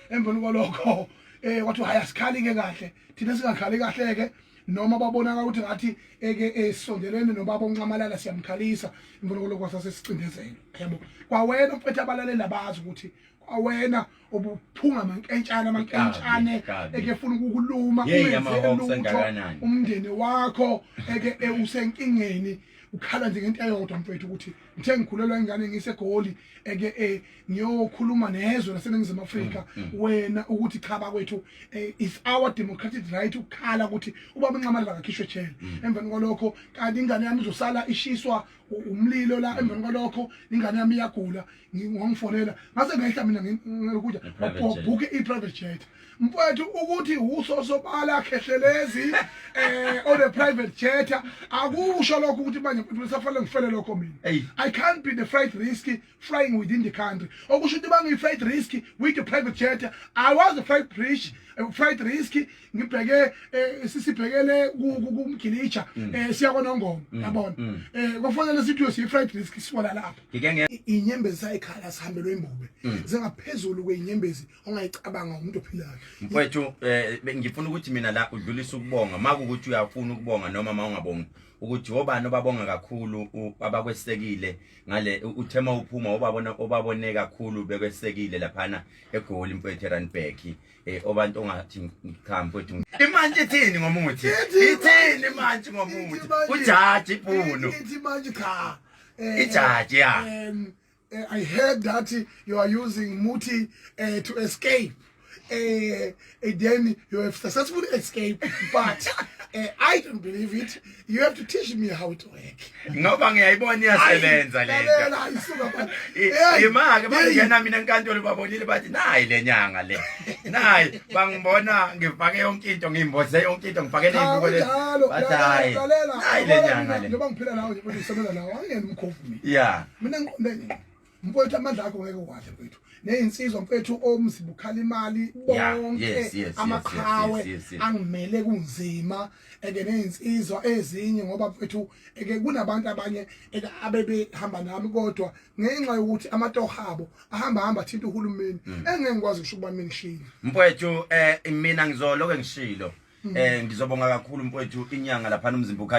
Emveni kwalokho kwathiwa hayi, asikhali ke kahle thina, singakhali kahle ke noma babonaka ukuthi ngathi eke esondelene nobaba uNxamalala siyamkhalisa. Emveni kwalokho sasesicindezelo, yabo, kwawena mfethu, abalaleli abazi ukuthi kwawena obuphunga amankentshane amankentshane Kabi, kabi. ekefuna ukukuluma, Yeyi, ungenze ama-hawks lutho, angakanani. Umndeni wakho eke usenkingeni, ukhala nje ngento eyodwa mfethu, ukuthi ngithe ngikhulelwa ingane ngiseGoli, eke ngiyokhuluma nezwe laseNingizimu Afrika, wena ukuthi cha bakwethu, it's our democratic right ukukhala ukuthi ubaba uNxamalala akakhishwe ejele. Emveni kwalokho kanti ingane yami izosala ishiswa umlilo la. Emveni kwalokho ingane yami iyagula, ngifonela ngase ngehla mina ngikudla I-private jet. Bhuke i-private jet mfowethu, ukuthi usosobala Khehlelezi on a private jet, akusho lokho ukuthi manje mfethu ngisafanele ngifele lokho mina. Eyi. I can't be the flight risk flying within the country. Okusho ukuthi bangiyi-flight risk with the private jet, I was a flight risk, flight risk ngibheke sisibhekele kumgilija, siya kwaNongoma, yabona, kwafanele sithi siyi-flight risk siwala lapho. Ngike nge Inyembezi sayikhala, sihambelwe imbube zengaphezulu kweyinyembezi ongayicabanga umuntu ophilayo. Mfowethu, ngifuna ukuthi mina la udlulise ukubonga, makukuthi uyafuna ukubonga noma mawungabongi, ukuthi obani obabonga kakhulu abakwesekile ngale uthema uphuma, obabona obabone kakhulu bekwesekile laphana eGoli mfowethu, eRandburg, obantu ongathi cha mfowethu, imantshi ithini ngomuthi? Ithini imantshi ngomuthi? Ujaji ibhunu. Ithi manje cha, Ijaji, ya. I heard that you are using muti to escape. Then you have successfully escaped, but I don't believe it. You have to teach me how to work. Ngoba ngiyayibona iyasebenza lento. Lalela, ayisuka manje. Hey, Ima-ke hey. bangena mina enkantolo, babonile, bathi nayi le nyanga le, nayi bangibona ngifake yonke into, ngimboze yonke into, ngifake Cha, ney'buko lezi. kunjalo. Bathi hayi, Lalela, nayi le lalela, nyanga le. Njengoba ngiphila nawe nje, mfethu, ngisebenza nawe, angingeni umkhovu mina. Mina ngiqonde nje. Mfowethu, amandla akho ngeke uwadle mfowethu. Nezinsizwa mfethu, omzimba ukhala imali bonke, amaqhawe angimele kunzima eke nezinsizwa ezinye, ngoba mfethu eke kunabantu abanye eke abebehamba nami, kodwa ngenxa yokuthi amatoho abo ahamba hamba thinta uhulumeni, engeke ngikwazi ngisho ukuba mina ngishilo. Mfowethu, mina ngizoloke ngishilo, ngizobonga kakhulu mfowethu, inyanga laphana umzimba ukhala.